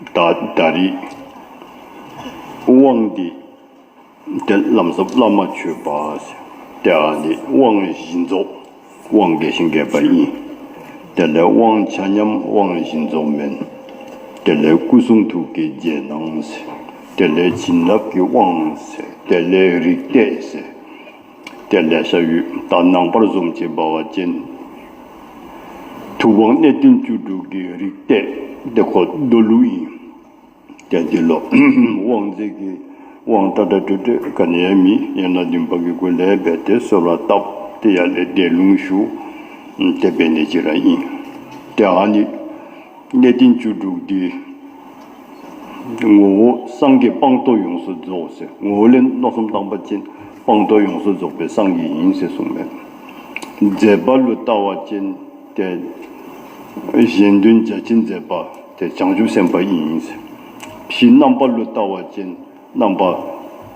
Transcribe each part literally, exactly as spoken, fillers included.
ད་ད་རེས་དབང་འདི་ཏེ་ལམ་ཟབ་བླ་མ་མཆོད་པ་ཟེར། ཏེ་ཨ་ནི་དབང་བཞི་རྫོགས། དབང་རྒྱས་ཤིང་རྒྱས་པ་ཨིན། དེ་ལས་དབང་ཆ་མཉམ་དབང་བཞི་རྫོགས་མེན། དེ་ལས་སྐུ་གསུང་ཐུགས་ཀྱི་རྗེས་གནང་ཟེར། དེ་ལས་བྱིན་རླབས་ཀྱི་དབང་ཟེར། དེ་ལས་རིག་གཏད་ཟེར། ཏེ་ལེ་ཤ་ཡོད། ད་ནང་པར་བཟུམ་ཅིག་འབད་བ་ཅིན་ཐུབ་དབང་གནས་བརྟན་བཅུ་དྲུག་གི་རིག་གཏད་དེ་ཁོ་མདོ་ལུགས་ཨིན། ཏེ་འདི་ལུ་དབང་རྫས་ཀྱི་དབང་ཏག་ཏག་ཏོག་ཏོ་ག་ནི་ཡང་མེད། ཡང་ན་འདུན་པ་གི་སྒོ་ལས་འབད་དེ་གསོལ་བ་བཏབ་སྟེ་ཡར་ལས་འདས་ལུང་ཞུ། ཏེ་འབད་ནི་ཅིག་ར་ཨིན། ཏེ་ཨ་ནི་གནས་བརྟན་བཅུ་དྲུག་འདི་ངོ་བོ་སངས་རྒྱས་སྤངས་རྟོགས་ཡོངས་སུ་རྫོགས་ཟེར། ངོ་བོ་ལས་མནོ་བསམ་བཏང་པ་ཅིན་སྤངས་རྟོགས་ཡོངས་སུ་རྫོགས་པའི་སངས་རྒྱས་ཨིན་ཟེར་གསུངས་མས། མཛད་པ་ལུ་བལྟ་བ་ཅིན་ཏེ་གཞན་དོན་རྒྱ་ཆེན་མཛད་པ་ཏེ་བྱང་ཆུབ་སེམས་དཔའ་ཨིན་ཟེར། ཕྱི་རྣམ་པ་ལུ་བལྟ་བ་ཅིན་རྣམ་པ་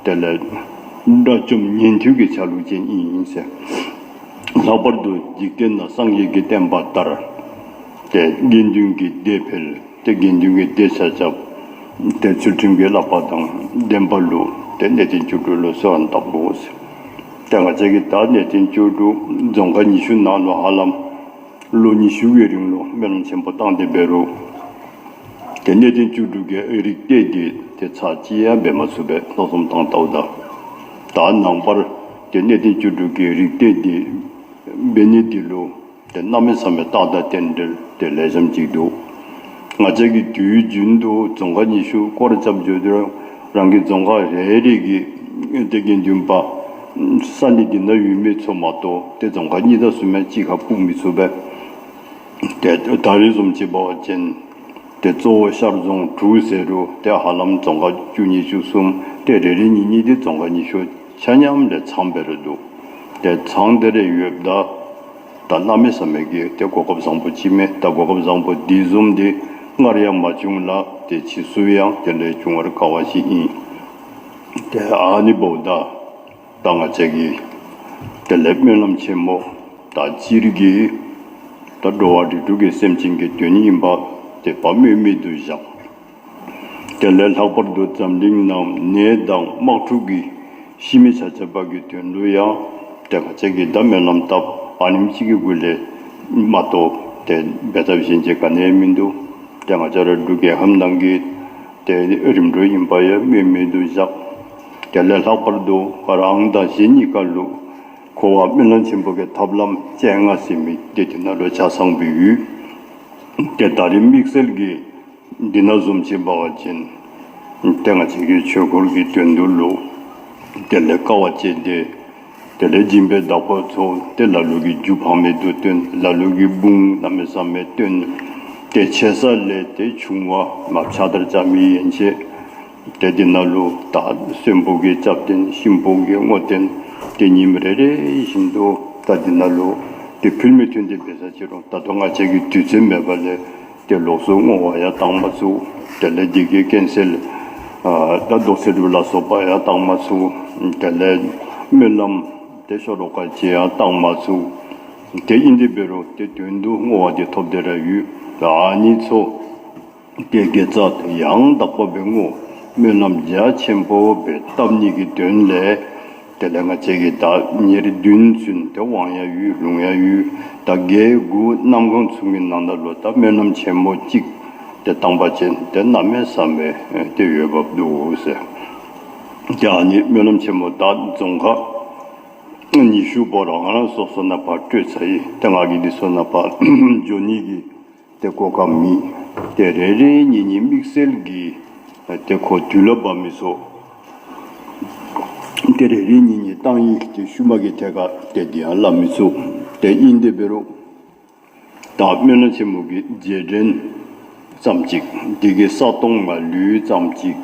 དེ་ལས་དགྲ་བཅོམ་ཉན་ཐོས་ཀྱི་ཆ་ལུགས་ཅན་ཨིན་ཟེར། ལྷག་པར་དུ་འཇིག་རྟེན་ན་སངས་རྒྱས་ཀྱི་བསྟན་པ་དར། ཏེ་དགེ་འདུན་གྱི་སྡེ་འཕེལ། ཏེ་དགེ་འདུན་གྱི་སྡེ་ཆ་ཁྱབ་ཏེ་ཚུལ་ཁྲིམས་ཀྱི་བསླབ་པ་དང་ལྡན་པ་ལུ་ཏེ་གནས་བརྟན་བཅུ་དྲུག་ལུ་གསོལ་བ་བཏབ་དགོ་ཟེར། ཏེ་ང་བཅས་ཀྱིས་ད་གནས་བརྟན་བཅུ་དྲུག་རྫོང་ཁག་ཉི་ཤུ་ནང་ལུ་ཧ་ལམ་ལོ་ཉི་ཤུ་གི་རིང་ལུ་སྨོན་ལམ་ཆེན་པོ་བཏང་སྟེ་འབད་རུང་ཏེ་གནས་བརྟན་བཅུ་དྲུག་གི་རིག་གཏད་འདི་ཏེ་ཚར་གཅིག་ཡང་འབད་མ་ཚུགས་པས། མནོ་བསམ་བཏང་བལྟཝ་ད་ད་ནངས་པར་ཏེ་གནས་བརྟན་བཅུ་དྲུག་གི་རིག་གཏད་འདི་འབད་ནི་འདི་ལུ་ཏེ་གནམ་མེད་ས་མེད་རྟགས་དང་རྟེན་འབྲེལ་ཏེ་ལེགས་ཤོམ་ཅིག་འདུག། ང་བཅས་ཀྱིས་དུས་རྒྱུན་དུ་རྫོང་ཁག་ཉི་ཤུ་སྐོར་རྐྱབ་འགྱོ་དུས་རང་གི་རྫོང་ཁག་རེ་རེ་གི་ཏེ་དགེ་འདུན་པ་ས་གནས་འདི་ནང་ཡོད་མི་ཚུ་མ་གཏོགས་ཏེ་རྫོང་ཁག་གཉིས་དང་གསུམ་ཡང་གཅིག་ཁར་སྤུངས་མི་ཚུགས་པས། ཏེ་ད་རེས་བཟུམ་ཅིག་འབད་བ་ཅིན་ཏེ་གཙོ་བོ་ཤར་རྫོང་དྲུག་ཟེར་རུང་ཏེ་ཧ་ལམ་རྫོང་ཁག་བཅུ་གཉིས་བཅུ་གསུམ་ཏེ་རེ་རེ་གཉིས་གཉིས་ཏེ་རྫོང་ཁག་ཉི་ཤུ་ཆ་མཉམ་ལས་ཚང་སྦེ་ར་འདུག། ཏེ་ཚང་སྟེ་ར་ཡོདཔ་ད་ད་གནམ་མེད་ས་མེད་ཀྱི་ཏེ་གོ་སྐབས་བཟང་པོ་ཅིག་མས། ད་གོ་སྐབས་བཟང་པོ་འདི་བཟུམ་འདི་སྔར་ཡང་མ་བྱུང་ལ་ཏེ་ཕྱིས་སུ་ཡང་དེ་ལས་འབྱུང་བར་དཀའ་བ་ཞིག་ཨིན། ཏེ་ཨ་ནི་འབདཝ་ད་ད་ང་བཅས་ཀྱིས་དེ་ལས་སྨོན་ལམ་ཆེན་མོ་ད་སྤྱིར་གྱི་ད་འགྲོ་བ་རིགས་དྲུག་གི་སེམས་ཅན་གྱི་དོན་ཨིན་པ་དེ་ཕར་སྨོས་མེད་དུ་བཞག། དེ་ལས་ལྷག་པར་དུ་འཛམ་གླིང་ནང་ནད་དང་དམག་འཁྲུག་གིས་ཤི་མི་ཆ་ཁྱབ་ཀྱི་དོན་ལུ་ཡང་ཏེ་ང་བཅས་ཀྱིས་ད་སྨོན་ལམ་བཏབ། ཨ་ནེམ་ཅིག་གི་སྒོ་ལས་མ་གཏོགས་ཏེ་འབད་ཐབས་གཞན་ཅིག་ག་ནི་ཡང་མིན་འདུག། ཏེ་ང་བཅས་ར་འབྲུག་རྒྱལ་ཁབ་ནང་གི་ཏེ་རིམ་གྲོ་ཨིན་པ་ཡང་སྨོས་མེད་དུ་བཞག། དེ་ལས་ལྷག་པར་དུ་ང་རང་དང་གཞན་གཉིས་ཀ་ལུ་འཁོར་བ་སྨོན་ལམ་ཆེན་པོ་གི་ཐབས་ལམ་སྤྱན་སྔ་ཟེར་མི་དེ་དེ་ནང་ལུ་ཆ་ཚང་སྦེ་ཡོད། ཏེ་ད་རེས་དམིགས་བསལ་གྱིས་འདི་ནང་བཟུམ་ཅིག་འབད་བ་ཅིན་ཏེ་ང་བཅས་ཀྱི་ཆོས་འཁོར་གྱི་དོན་དུ་ལུ་དེ་ལས་དཀའ་བ་སྤྱད་དེ་དེ་ལས་སྦྱིན་པའི་བདག་པོ་ཚུ་ཏེ་ལ་ལུ་གིས་རྒྱུ་ཕངས་མེད་དུ་བཏོན། ལ་ལུ་གིས་འབུངས་གནམ་མེད་ས་མེད་བཏོན། ཏེ་ཆེ་ས་ལས་ཏེ་ཆུང་བ་མ་ཕྱག་དར་རྐྱབ་མི་ཡན་ཆད་ཏེ་འདི་ནང་ལུ་ད་གསོན་པོ་གིས་སྐྱབས་རྟེན་གཤིན་པོ་གིས་བསྔོ་རྟེན་ཏེ་ཉིནམ་རེ་རེ་བཞིན་དུ་ད་འདི་ནང་ལུ་ཏེ་ཕུལ་མི་ཐོན་ཏེ་འབད་ས་ཅི་རུང་ད་ལྟོ་ང་བཅས་ཀྱི་དུས་ཚོད་མེད་པ་ལས་ཏེ་ལོགས་སུ་བསྔོ་བ་ཡང་བཏང་མ་ཚུགས། དེ་ལས་འདི་གི་ཀན་སེལ་ཨ་ད་དོགས་སེལ་ལུ་ལ་སོགས་པ་ཡང་བཏང་མ་ཚུགས། དེ་ལས་སྨོན་ལམ་ཏེ་ཤོ་ལོ་ཀ་ཅིག་ཡང་བཏང་མ་ཚུགས། ཏེ་ཨིན་དེ་འབད་རུང་ཏེ་དོན་དུ་བསྔོ་བ་འདི་ཐོབ་སྟེ་ར་ཡོད། ད་ཨ་ནི་ཚུ་ཏེ་དགེ་རྩ་ཡང་དག་པ་སྦེ་བསྔོ་སྨོན་ལམ་རྒྱ་ཆེན་པོ་སྦེ་བཏབ་ནི་གི་དོན་ལས་དེ་ལས་ང་བཅས་ཀྱིས་ད་ཉེར་བདུན་ཚུན་ཏེ་དབང་ཡང་ཡོད་ལུང་ཡང་ཡོད། ད་བརྒྱད་དགུ་གནམ་གང་ཚུན་གྱི་ནང་ན་ལུ་ད་སྨོན་ལམ་ཆེན་མོ་གཅིག་ཏེ་བཏང་པ་ཅིན་ཏེ་གནམ་མེད་ས་མེད་ཏེ་འོས་འབབ་འདུག་ཟེར། ཏེ་ཨ་ནི་སྨོན་ལམ་ཆེན་མོ་ད་རྫོང་ཁག་ཉི་ཤུ་པོ་ར་ང་ར་སོ་སོ་ནང་ཕར་སྤྲོད་ཚར་ཡི། ཏེ་ང་གིས་འདི་ཚུ་ནང་ཕར་འགྱོ་ནི་གི་ཏེ་གོ་སྐབས་མེད། ཏེ་རེ་རེ་གཉིས་གཉིས་དམིགས་བསལ་གྱིས་ཏེ་ཁོ་དུས་ལུ་འབག་མི་ཚུ་ཏེ་རེ་རེ་གཉིས་གཉིས་བཏང་ཡི། ཏེ་ཤུལ་མ་གི་ཐད་ཁར་ཏེ་འདི་ཡང་སླབ་མི་ཚུགས། ཏེ་ཨིན་དེ་འབད་རུང་ད་སྨོན་ལམ་ཆེན་མོ་གི་རྗེས་དྲན་ཙམ་ཅིག་འདི་གི་ས་སྟོང་མ་ལུས་ཙམ་ཅིག།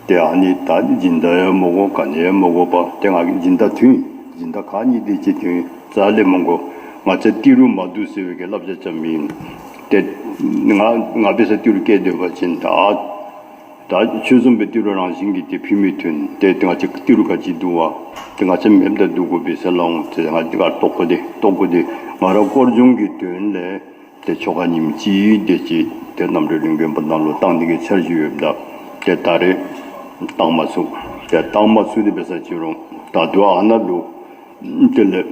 ཏེ་ཨ་ནི་ད་སྦྱིན་བདག་ཡང་མི་དགོ་ག་ནི་ཡང་མི་དགོ་པར་ཏེ་ང་གིས་སྦྱིན་བདག་ཐོན། སྦྱིན་བདག་ཁག་གཉིས་དེ་ཅིག་ཐོན། རྩ་ལས་མི་དགོ། ང་བཅས་ཏི་རུ་མ་བསྡུ་ཟེར་བའི་གི་བསླབ་བྱ་ཅིག་ཨིན། ཏེ་ང་ང་འབད་སར་ཏི་རུ་བཀལ་སྡོད་པ་ཅིན་ད་ད་ཁྱོད་བཟུམ་སྦེ་ཏི་རུ་རང་བཞིན་གྱིས་ཏེ་ཕུལ་མི་ཐོན། ཏེ་ང་བཅས་ཏི་རུ་ག་ཅི་འདུག་པ། ཏེ་ང་བཅས་མེདཔ་ད་འདུག་དགོ་པས་ཟེར་སླབ་འོང་། ཏེ་ང་འདི་ག་ལྟོ་གོས་འདི་ལྟོ་གོས་འདི་ང་ར་དཀོར་སྦྱོང་གི་དོན་ལས་ ཏེ་ཆོ་ག་ཉིནམ་གཅིག་དེ་ཅིག་ཏེ་རྣམ་གྲོལ་གླིང་དགོན་པ་ནང་ལུ་བཏང་ནི་གི་འཆར་གཞི་ཡོདཔ་ད་ཏེ་ད་རེས་བཏང་མ་ཚུགས། ཏེ་བཏང་མ་ཚུགས་ཏེ་འབད་ས་ཅིག་རུང་ད་ལྟོ་ཨ་ནཱ་ལུ་དེ་ལས་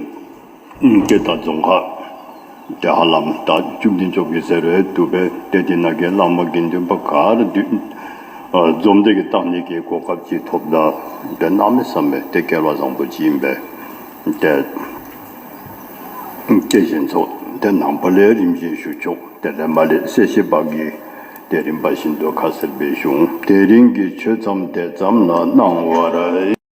ཏེ་ད་རྫོང་ཁག་ཏེ་ཧ་ལམ་ད་བཅུ་བདུན་ཅོག་གི་ཟེར་རུང་བཏུབ་པས། ཏེ་དེ་ནང་གི་བླ་མ་དགེ་འདུན་པ་ག་ར་འདུས་ཨ་འཛོམས་ཏེ་གི་བཏང་ནི་གི་གོ་སྐབས་ཅིག་ཐོབ་ད་ཏེ་གནམ་མེད་ས་མེད་ཏེ་སྐལ་བ་བཟང་པོ་ཅིག་ཨིན་པས། ཏེ་ཏེ་ཞིག་ཚོགས་ཏེ་ནངས་པ་ལས་རིམ་བཞིན་ཞུ་ཆོག། ཏེ་རེམ་མ་ལས་གསལ་བཤད་པ་གིས་ཏེ་རིམ་པ་བཞིན་དུ་ཁ་གསལ་སྦེ་ཞུ། དེ་རིང་གི་ཆོས་མཚམས་དེ་ཙམ་ལ་གནང་བར།